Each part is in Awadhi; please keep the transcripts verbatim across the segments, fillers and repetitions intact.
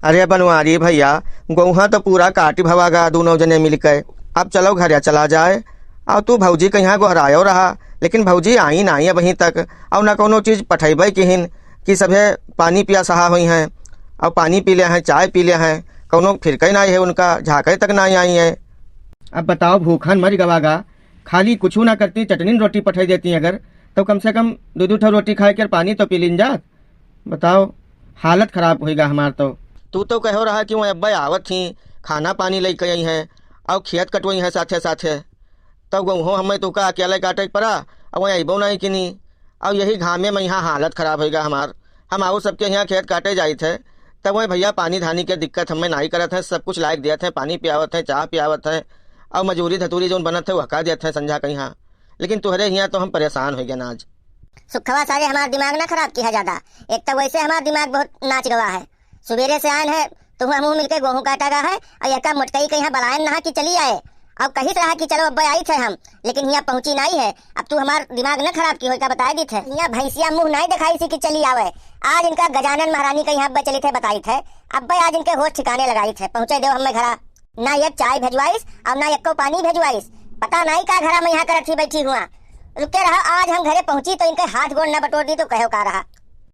अरे बनवारी भइया, गोहूँ तो पूरा काटि भवा गा दूनों जने मिलके। अब चलो घरे चला जाए। अउ तू भौजी कहियाँ गोहरायो रहा, लेकिन भौजी आई नाई अबहीं तक, अउ न कउनो चीज पठइबे किहिन कि सभे पानी पिया सहा होइहैं, अउ पानी पी लेहैं, चाय पी लेहैं, कउनो फिरकै नाई है उनका, झाँकै तक नाई आई है। अब बताओ, भूखन मरि गवा गा, खाली कुछू ना करती, चटनी रोटी पठइ देती अगर, तउ कम से कम दुइ दुइ ठो रोटी खाइके पानी तउ पी लीन जात। बताओ, हालत खराब होइगा हमार तउ। तू तउ कहो रहा कि वह अब्बे आवत ही, खाना पानी लइके अइहैं, अउ खेत कटवइहैं साथे साथे। तउ गोहूँ हम्मे तोका अकेले काटइ के परा, अउ वह अइबो नाई किनी। अउ यही घामे मा इहाँ हालत खराब होइगा हमार। हम आउ सबके इहाँ खेत काटे जाइत है, तउ वह भइया पानी धानी के दिक्कत हम्मे नाई करत है, सब कुछ लाइके दियत है, पानी पियावत है, चाह पियावत है, अउ मजूरी धतूरी जउन बनत है, वह का दियत है संझा कइहाँ। लेकिन तुहरे हियाँ तउ हम परेसान होइगेन आज। सुखवा, सारे हमार दिमाग ना खराब किहा ज्यादा। एक तउ वइसे हमार दिमाग बहुत नाच गवा है। सुबेरे से आएन है, तुहूँ हमहूँ मिलके गोहूँ काटा गा है, अउ यहका मोटकई कइहाँ बलाएन नहा कि चली आए, अउ कहित रहा कि चलो अब्बे आइत है हम, लेकिन हियाँ पहुँची नाई है। अब तू हमार दिमाग न खराब किहो, का बताइ दीत है। हियाँ भैंसिया मुँह नाई देखाइसी कि चली आवे। आज इनका गजानन महारानी कइहाँ अब्बे चलित है बताइत है, अब्बे आज इनके होश ठिकाने लगाइत है, पहुँचइ देउ हम्मे घरा। ना एक चाय भेजवाइस अउ ना एक्को पानी भेजवाइस। पता नाई का घरा मा इहाँ करत ही बैठी हुआ। रुके रहा, आज हम घरे पहुँची तउ इनके हाथ गोड़ न बटोर दी तउ कहो का रहा।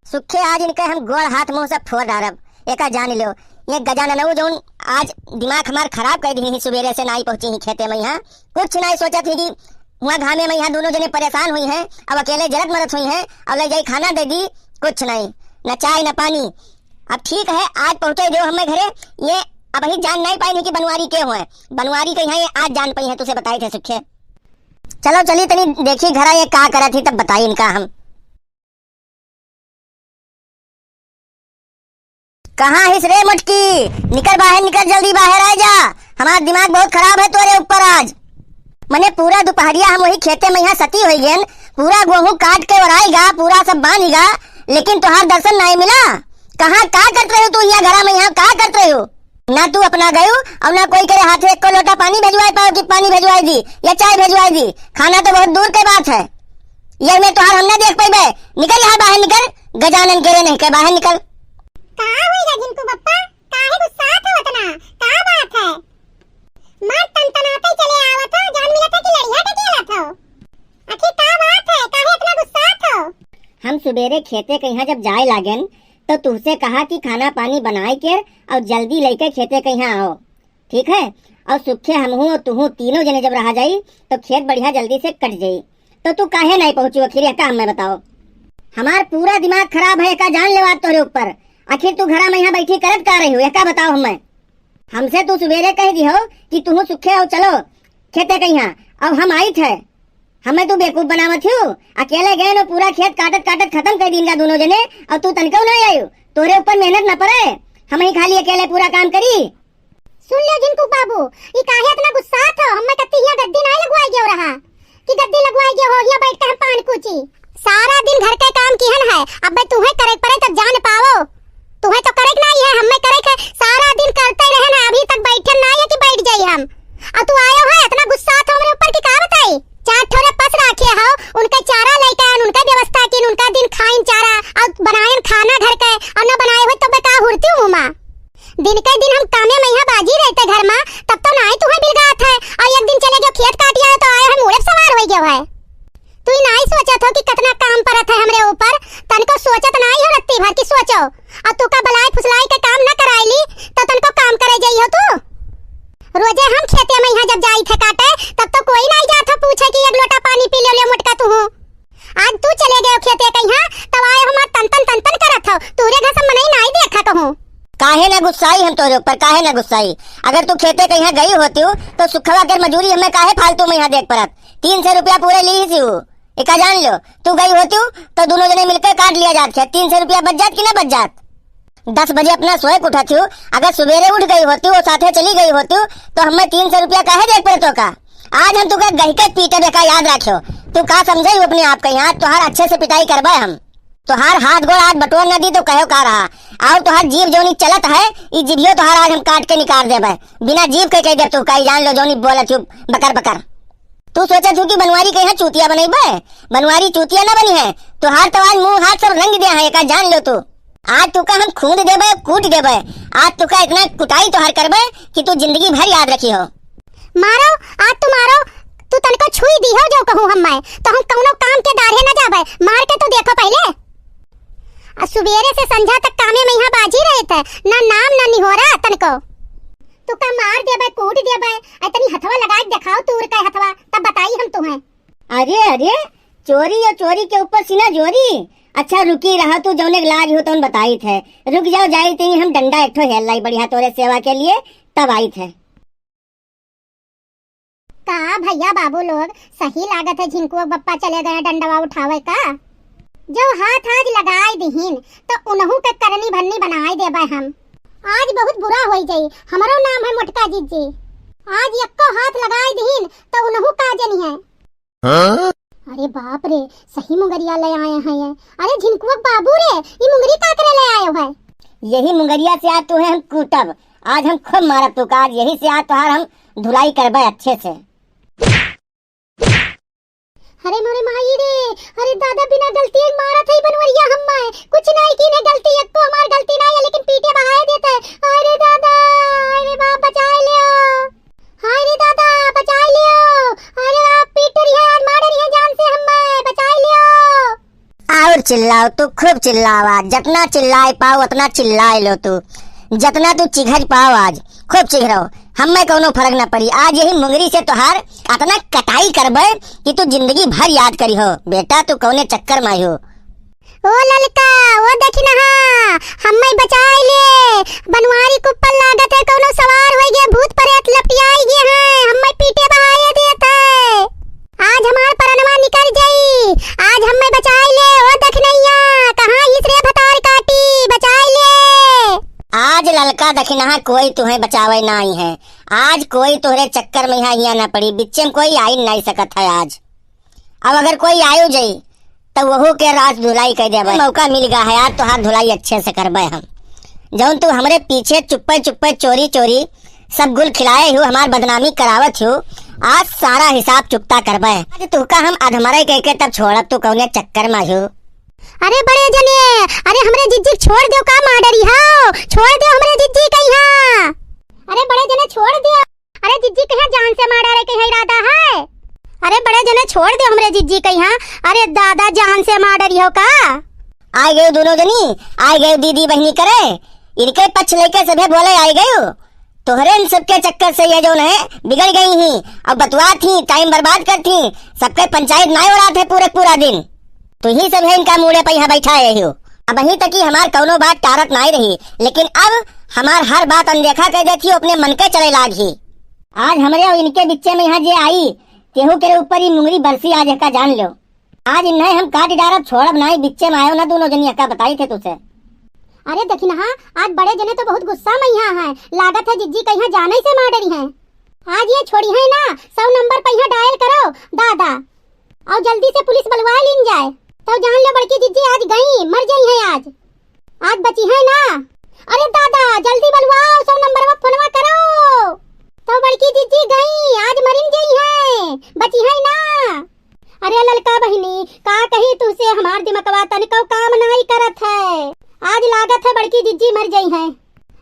सुखे आज इनके हम गोड़ हाथ मुँह सब फोर डारब, एका जान लेव। ये गजाननऊ जउन आज दिमाग हमार खराब कइ दिही, सुबेरे से नाई पहुँची ही खेते मा इहाँ, कुछ नाई सोचत ही कि हुआँ घामे मा इहाँ दूनों जने परेसान होइहैं, अब अकेले जरत मरत होइहैं, अउ लइ जाई खाना दइ दी, कुछ नाई, न चाय न पानी। अब ठीक है, आज पहुँचइ देउ हम्मे घरे। ये अबहीं जान नाई पाइन ही कि बनवारी के हुए। बनवारी कइहाँ ये आज जान पइहैं, तुसे बताइत है सुखे। चलो चली तनी देखी घरा ये का करत ही, तब बताई इनका हम। कहाँ हिस रे मोटकी? निकर बाहेर निकर, जल्दी बाहेर आइ जा। हमार दिमाग बहुत खराब है तोरे ऊपर आज। मने पूरा दुपहरिया हम वही खेते मा इहाँ सती होइ गेन, पूरा गोहूँ काट के ओराइ गा, पूरा सब बान्हि गा, लेकिन तोहार दर्शन नाई मिला। कहाँ, का करत रह्यो तू हियाँ घरा मा, इहाँ का करत रह्यो? ना तू अपना गयू अउ ना कोई करे हाथे एक्को लोटा पानी भेजवाइ पायो कि पानी भेजवाइ दी या चाय भेजवाइ दी। खाना तउ बहुत दूर के बात है, ये में तोहार हम ना देख पइबे। निकर यहाँ बाहेर निकर, गजानन केरे नहीं के बाहेर निकर। का होइगा झिनकू बप्पा? काहे गुस्सात हो अतना? का बात है? मार तनतनाते चले आवत हो, जान मिलत है कि लड़िया ढकेलत हो? आखिर का बात है, काहे इतना गुस्सात हो? हम सुबेरे खेते कइहाँ जब जाए लागेन, तउ तुहसे कहा कि खाना पानी बनाइ के अउ जल्दी लइके खेते कइहाँ आओ, ठीक है? अउ सुखे हमहूँ अउ तुहूँ तीनों जने जब रहा जाई, तउ खेत बढ़िया जल्दी से कट जाई। तउ तू काहे नाई पहुँचू आखिर, एका हम्मे बताओ। हमार पूरा दिमाग खराब है, एका जान लेव आज तोहरे ऊपर। आखिर तू घरा मा इहाँ बैठी करत का रह्यो, एका बताओ हम्मे। हमसे तू सुबेरे कहि दिहो कि तुहूँ सुखे हो, चलो खेते कइहाँ, अउ हम आइत है। हम्मे तू बेवकूफ बनावत ह्यू? अकेले गएन अउ पूरा खेत काटत काटत खतम कइ दीन गा दूनों जने, अउ तू तनिकउ नाई आयू। तोहरे ऊपर मेहनत न परे, हमहीं खाली अकेले पूरा काम करी। सुन लेव झिनकू बाबू, ई काहे अतना गुस्सात हो? हम्मे कत्ती हियाँ गद्दी नाई लगवाइ गयो रहा कि गद्दी लगवाइ गयो हो, हियाँ बैठ के हम पान कूची। सारा दिन घर के काम किहन है, अब्बे तुहें करे के परे तब जान पावो। तुहें तउ करे के नाई है, हम्मे करे के है। सारा दिन करते रहेन, अभी तक बैठन नाई है कि बैठ जाई हम। अउ तू आयो है, अतना गुस्सात हो हमरे ऊपर कि का बताई। चार ठोरे पस राखे हो, उनके चारा लइके आएन, उनके व्यवस्था कीन, उनका दिन खाइन चारा, अउ बनाएन खाना घर के, अउ न बनाए होई तब्बे का हुरती उमा। दिन के दिन हम कामे मा इहाँ बाजी रहते घर मा, तब तउ नाई तुहें बिलगात है। अउ एक दिन चले गयो खेत काटि आयो तउ आयो है मूड़े पे सवार होइ गयो है। तू ई नाई सोचत हो कि कतना काम परत है हमरे ऊपर, तनिको सोचत नाई हो रत्ती भर कि सोचो। अउ तू का बलाए फुसलाए के काम न कराइली, तउ तनिको काम करे जइहो तू। रोजे हम खेते मा इहाँ जब जाइत है काटे, तब तउ कोई नाई जात हो पूछे कि एक लोटा पानी पी लेव, ले मोटका तुहूँ। आज तू चले गयो खेते कइहाँ, तब आए हमार तन तन तन तन करत हो। तोरे घर से मनई नाई देखा कहूँ। काहे ना गुस्साई हम तोरे ऊपर, काहे ना गुस्साई? अगर तू खेते कइहाँ गई होतिउ, तउ सुखवा के मजूरी हम्मे काहे फालतू मा इहाँ देक परत? तीन सौ रुपया पूरे लीहिस उ, एका जान ल्यो। तू गई होतिउ, तउ दूनों जने मिलके काट लिया जात खेत, तीन सौ रुपया बच जात कि ना बच जात? दस बजे अपना सोए के उठत हियो, अगर सुबेरे उठ गई होतिउ अउ साथे चली गई होतिउ, तउ हम्मे तीन सौ रुपया काहे देक पड़े तोका? आज हम तुका गहिके पीटबे का, याद राखियो। तू का समझे हो अपने आप का, यहाँ तोहार अच्छे से पिटाई करबे हम। तोहार हाथ गोड़ आज बटोर न दी तउ कहो का रहा। अउर तोहार जीभ जौनी चलत है, ई जीभियो तोहार आज हम काट के निकाल देबे। बिना जीभ के कह देब तू का, ई जान लो जौनी बोलत हियो बकर बकर। तू सोचत हियो कि बनवारी के यहाँ चूतिया बनइबे? बनवारी चूतिया न बनी है। तोहार तउ आज मुँह हाथ सब रंग दिया है, एका जान लो तू। आज तुका हम खूंद देबे, कूट देबे। आज तुका इतना कुटाई तोहार करबे कि तू जिंदगी भर याद रखिहो। मारो, आज तू मारो, तू तनको छुई दिहो जो कहूँ हम मैं, तो हम कौनो काम के दाढ़े न जाबे। मार के तू देखो पहिले। आ सुबेरे से संझा तक कामे में यहाँ बाजी रहे थे, ना नाम ना निहोरा तनको। तुका मार देबे, कूट देबे, इतनी हथवा लगा के देखाओ तूर के हथवा, तब बताई हम तुम्हें। अरे, अरे, चोरी या चोरी के ऊपर सीना जोरी। अच्छा, रुकी रहा तू, जौने के लाज हो तौन बताई थे। रुक जाओ, जाई थे हम डंडा एक ठो हेल लाई बढ़िया तोरे सेवा के लिए, तब आई थे। का भैया बाबू लोग, सही लागत है झिनकुआ बप्पा चले गए डंडवा उठावे का? जो हाथ आज लगाए दिहिन, तो उनहू के करनी भन्नी बनाए देबे हम। आज बहुत बुरा होई जाई, हमरो नाम है मोटका जिज्जी। आज यक्को हाथ लगाए दिहिन, तो उनहू का जनी है। हाँ? अरे बाप रे, सही मुंगरिया ले आए हैं ये। अरे झिनकुआ बाबू रे, ई मुंगरी का करे ले आए हो है? यही मुंगरिया से आज तुहे हम कूटब, आज हम खूब मारब तू का, आज यही से आज तोहार हम धुलाई करबे अच्छे से। अरे मोरे माई रे, अरे दादा बिना गलती के मारत है बनवरिया हम्मे, कुछ नहीं की ने गलती, एको हमार गलती नहीं है, लेकिन पीटे बहाए देते। अरे दादा, अरे बाप बचाए लियो। हाय रे दादा, बचाए लियो। अरे बाप, पीट रही है, मार रही है जान से हम्मे, बचाए लियो। और चिल्लाओ तू, खूब चिल्लाओ आज, जतना चिल्लाए पाओ उतना चिल्लाए लो तू, जतना तू चिघर पाओ आज, खूब चिघरो, हम्मे कौनो फर्क ना पड़ी। आज यही मुंगरी से तोहार अतना कटाई करबे कि तू जिंदगी भर याद करिहो। बेटा, तू कौने चक्कर में हो? ओ ललका, ओ दखिनहा, हम्मे बचाए ले। बनवारी के ऊपर लागत है कौनो सवार होई गए, भूत प्रेत लपटियाई गए हैं, हम्मे पीटे बहाए देत है। आज हमार परनवा निकल जाई, आज हम्मे बचाए ले। ओ दखिनैया, कहाँ हिस रे भतार काटी, बचाए ले। आज ललका दखिनहा कोई तुहे बचावे नाई है, आज कोई तोहरे चक्कर में यहाँ हिया ना पड़ी, बिच्चे में कोई आई नाई सकत है आज। अब अगर कोई आयो जाई, त वहू के रास धुलाई कर देबे। मौका मिल गया है यार, तोहार धुलाई अच्छे से करबे हम। जौन तू हमरे पीछे चुप्पे चुप्पे चोरी चोरी सब गुल खिलाए हो, हमार बदनामी करावत हो, आज सारा हिसाब चुकता करबे। आज तुहका हम अधमरे कह के तब छोड़ब, तू कौने चक्कर में हो? अरे बड़े जने, अरे हमरे जिज्जी के छोड़ दो का मार डरी हो, छोड़ दो हमरे जिज्जी कहिया। अरे बड़े जने छोड़ दो। अरे जिज्जी, कहिया जान से मार डारे के है इरादा है? अरे बड़े जने छोड़ दे हमरे जिज्जी, कहिया। अरे दादा, जान से मार डरी हो का? आइ गयो दोनों जनी, आइ गयो दीदी बहनी करे। इनके पक्ष लेके सभे बोले आइ गयो। तोहरे इन सबके चक्कर से ये जौन है बिगड़ गई ही। अब बतुआत ही, टाइम बर्बाद करत ही, सबके पंचायत नाय उड़ात है पूरे पूरा दिन। तू ही सब है इनका मूड़े पे यहाँ बैठा है हो। अबहीं तक ही हमार कौनो बात टारत नाई रही, लेकिन अब हमार हर बात अनदेखा कर देत ही, अपने मन के चले लाग ही। आज हमरे और इनके बिच्चे में यहाँ जे आई, तेहू के ऊपर ही मुंगरी बरसी आज एका जान लो। आज इन्हें हम काट डारब, छोड़ब नाई, बिच्चे में आयो ना दोनों जनी एका बताई थे तुझसे। अरे दखिनहा, आज बड़े जने तो बहुत गुस्सा में यहाँ हैं, लागत है जिज्जी कहिया जाने से मार डरी हैं। आज ये छोड़ी है ना, सौ नंबर पे यहाँ डायल करो दादा। और जल्दी से पुलिस बुलवा लीन जाए। तो जान लो बड़की जिज्जी आज गई, मर गई है आज। आज बची है ना? अरे दादा, जल्दी बुलवाओ, सौ नंबर पर फोनवा करो। तो बड़की जिज्जी गई, आज मरिन गई है, बची है ना? अरे ललका बहिनी, का कही तुझसे, हमार दिमकवा तनिको काम नाई करत है। आज लागत है बड़की जिज्जी मर गई है।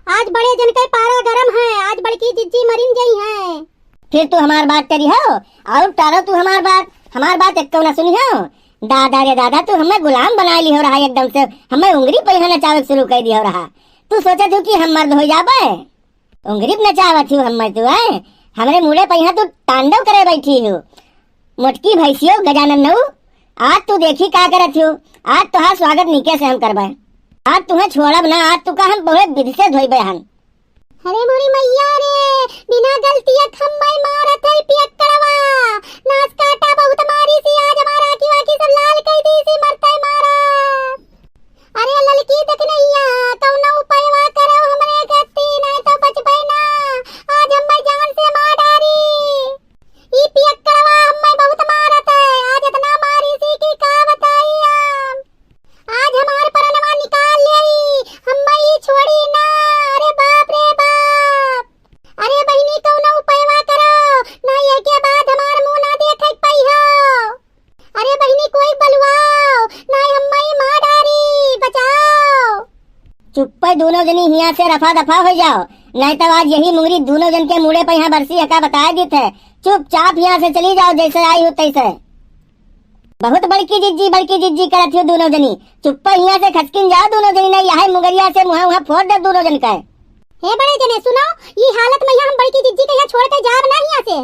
आज बड़े जन के पारा गरम है, आज बड़की जिज्जी मरिन गई है। फिर तू हमार बात करी हो, और टारो तू हमार बात, हमार बात एक ना सुनी हो। दादा रे दादा, तू हमें गुलाम बना ली हो रहा है एकदम से, हमें उंगरी पे यहाँ नचावे शुरू कर दी हो रहा। तू सोचत हो कि हम मर्द हो जाबे? उंगरी पे नचावत हो हमें तू, है? हमरे मूड़े पे यहाँ तू तांडव करे बैठी हो। मोटकी भैंसियो गजानन नऊ, आज तू देखी का करत हो। आज तोहार स्वागत नीके से हम करबे। आज तुहें छोड़ब ना, आज तू का हम बड़े विधि से धोइबे हन। अरे मोरी मैया रे, बिना गलतिया खम्बई मारत है पियक्कड़वा। नास काटा बहुत मारी सी, आज हमारा आँखी वाखी सब लाल कई दी सी, मरते मारत। अरे ललकी दखिनैया, कौनो उपायवा करो हमरे गति, नहीं तो बचबे ना, आज हम्मे जान से मार डारी। ई पियक्कड़वा हम्मे बहुत मारत है, आज इतना मारी सी कि का बताई हम। आज हमार परनवा निकाल लेई, हम्मे ई छोड़ी ना। अरे बाप रे बाप। अरे बहिनी, कौनो उपायवा करो, ना ये के बाद हमार मुंह ना देखे के पई हो। अरे बहिनी, कोई बलुआओ, ना हम्मे ई मार डारी, बचाओ। दोनों जनी हियाँ से रफा दफा होइ जाओ, नाहीं तउ आज यही मुंगरी दोनों जन के मूड़े पे यहाँ बरसी, एका बताए दीत है। चुपचाप हियाँ से चली जाओ, जैसे आई हो तैसे। बहुत बड़की जिज्जी, बड़की जिज्जी करत हो दोनों जनी। चुप्पा हियाँ से खसकिन जाओ दोनों जनी, नाहीं यही मुंगरिया से मुँहा उहाँ फोड़ देब दोनों जन का। हे बड़े जने सुनो, ई हालत में यहाँ हम बड़की जिज्जी के यहाँ छोड़ के जाब ना हियाँ से।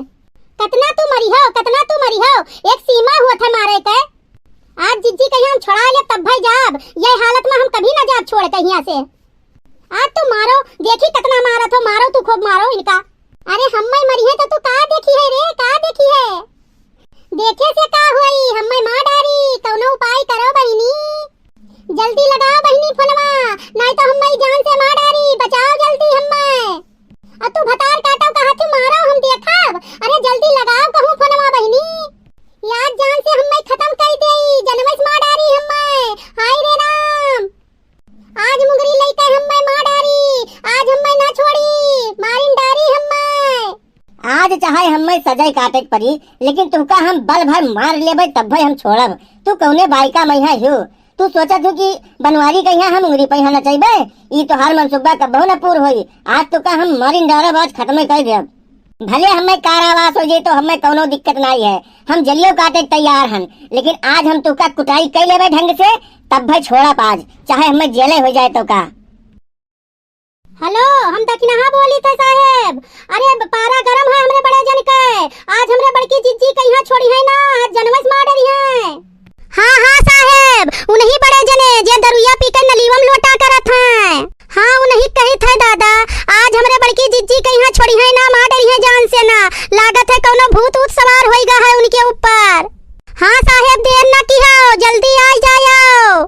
कतना तू मरिहो, कतना तू मरिहो, एक सीमा होत है मारे के। आज जिज्जी के यहाँ हम छोड़ा लेब तब्बै जाब, ये हालत में हम कभी ना जाब छोड़ के हियाँ से। आज तू मारो, देखी कतना मारत हो, मारो तू खूब मारो इनका। अरे हम्मै मरिहे तो तू का देखिहे रे, का देखिहे? देखे से का होई, हम्मै मार डारी, कउनो उपाय करो बहिनी। जल्दी लगाओ बहिनी फोनवा, नाहीं तो हम्मै जान से मार डारी, बचाओ जल्दी हम्मै। अ तू भतार काटो कहा थी मारो हम देखब, अरे जल्दी लगाओ कहूँ फोनवा बहिनी। यार जान से हम्मै खतम कइ देई, जनवै से मार डारी हम्मै, हाय रे राम। आज मुंगरी लइके हम्मै मार डारी, आज हम्मै ना छोड़ी, मारिन डारी हम्मै। आज चाहे हम्मै सजै काटे के परी, लेकिन तुहका हम बल भर मार लेबै, तब्बै हम छोड़ब। तू कउने बाइका मइहाँ हियो? तू सोचत हो कि बनवारी कइहाँ हम मुंगरी पइहाँ नचइबै? ई तोहार मनसुब्बा कब्बो न पूर होई। आज तुहका हम मारिन डारब, आज खतमै कइ देब। भले हम्मै कारावास होइ जाई तो हम्मै कउनो दिक्कत नाहीं है, हम जेलियो काटे के तैयार हन, लेकिन आज हम तुहका कुटाई कइ लेबै ढंग से, तब्बै छोड़ब आज, चाहे हम्मै जेले होइ जाए तो का। हेलो, हम दखिनहा बोलित है साहेब। अरे ब-, पारा गरम है हमरे बड़े जन के, आज हमरे बड़की जिज्जी कइहाँ छोड़िहैं ना, आज जनवै से मार डरिहैं। हाँ, हाँ साहेब, उनही बड़े जने जे दरुइया पी के नलीवम लोटा करत हैं। हाँ, उनही कहित है दादा, आज हमरे बड़की जिज्जी कइहाँ छोड़िहैं ना, मार डरिहैं जान से ना। लागत है कउनो भूत ऊत सवार होइ गा है उनके ऊपर। हाँ साहेब, देर ना किहो, जल्दी आइ जाओ।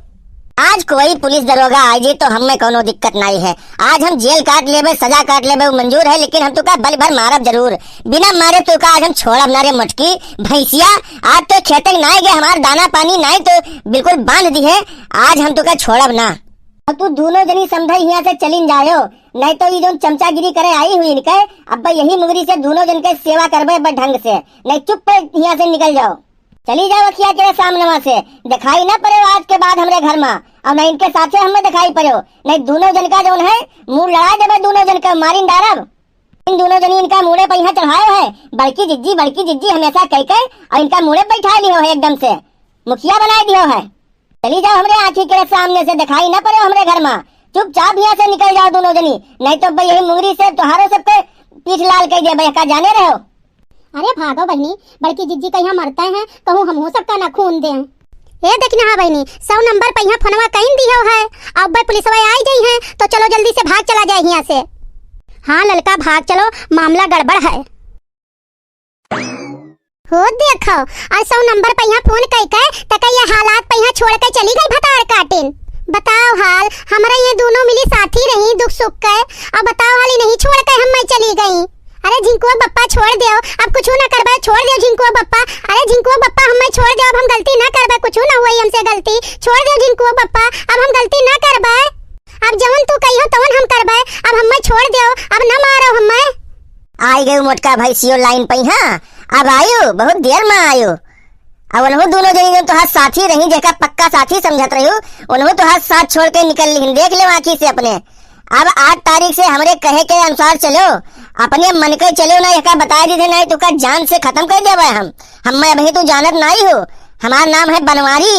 आज कोई पुलिस दरोगा आइ जाई तो हम्मै कउनो दिक्कत नाहीं है। आज हम जेल काट लेबै, सजा काट लेबै, उ मंजूर है, लेकिन हम तुहका बल भर मारब जरूर। बिना मारे तुहका आज हम छोड़ब ना रे मोटकी भैंसिया। आज तो खेते नाहीं गए, हमार दाना पानी नाहीं तो बिल्कुल बांध दिहे, आज हम तुहका छोड़ब ना। अब तू दोनों जनी समधै हियाँ से चलिन जायो, नाहीं तो ई जउन चमचागिरी करे आई हुई इनके, अब्बै यही मुंगरी से दोनों जन के सेवा करबै अब्बै ढंग से, नाहीं चुप्पे हियाँ से निकल जाओ। चली जाओ अखिया के सामनवा से, देखाई ना पड़ो आज के बाद हमरे घर मा, अउर ना इनके साथे हम्मै देखाई पड़ो, नाहीं दोनों जन का जउन है मूड़ लड़ा देबै, दोनों जन का मारिन डारब। इन दोनों जनी इनका मूड़े पइहाँ चढ़ायो है, बड़की जिज्जी, बड़की जिज्जी हमेशा कहि के, अउर इनका मूड़े बैठाइ लिहो है एकदम से, मुखिया बनाइ दिहो है। चली जाओ हमरे आँखी के सामने से, देखाई ना पड़ो हमरे घर मा, चुपचाप हियाँ से निकल जाओ दोनों जनी, नाहीं तो अब्बै यही मुंगरी से तोहारो सबके पीठ लाल कइ देबै, का जाने रहो। अरे भागो बहिनी, बड़की जिज्जी कइहाँ मरतै हैं, कहूँ हमहूँ सबका ना खून दें। ए दखिनहा बहिनी, सौ नंबर पइहाँ फोनवा कइन दिहो है, अब्बै पुलिसवा आइ जइहैं, तो चलो जल्दी से भाग चला जाए हियाँ से। हाँ ललका, भाग चलो, मामला गड़बड़ है। हो देखो, आज सौ नंबर पइहाँ फोन कइ के तक ये हालात पइहाँ छोड़ के चली गई भतार काटिन। बताओ हाल, हमरा ये दोनों मिली साथी रही दुख सुख के, अब बताओ हाल इनहीं छोड़ के हम्मै चली गई। अरे झिंकुआ बप्पा छोड़ देउ, अब कुछु ना करबै, छोड़ देउ झिंकुआ बप्पा। अरे झिंकुआ बप्पा हम्मै छोड़ देउ, अब हम गलती ना करबै, कुछु ना हुई हमसे गलती, छोड़ देउ झिंकुआ बप्पा, अब हम गलती ना करबै। अब जउन तू कहिहो तउन हम करबै, अब हम्मै छोड़ देउ, अब ना मारो हम्मै। आइ गयो मोटका भैंसियो लाइन पइहाँ, अब आयो, बहुत देर मा आयो। अब उनहु दोनों जनी जउन तोहार साथी रही, जेका पक्का साथी समझत रह्यो, उनहु तोहार साथ छोड़ के निकल लिहिन, देख लेव आँखी से अपने। अब आठ तारीख से हमरे कहे के अनुसार चलो, अपने मन के चलो ना, एका बताइ दीथे, नाहीं तुहका जान से खतम कइ देबै हम। हम्मै अबहीं तू जानत नाहीं हो, हमार नाम है बनवारी।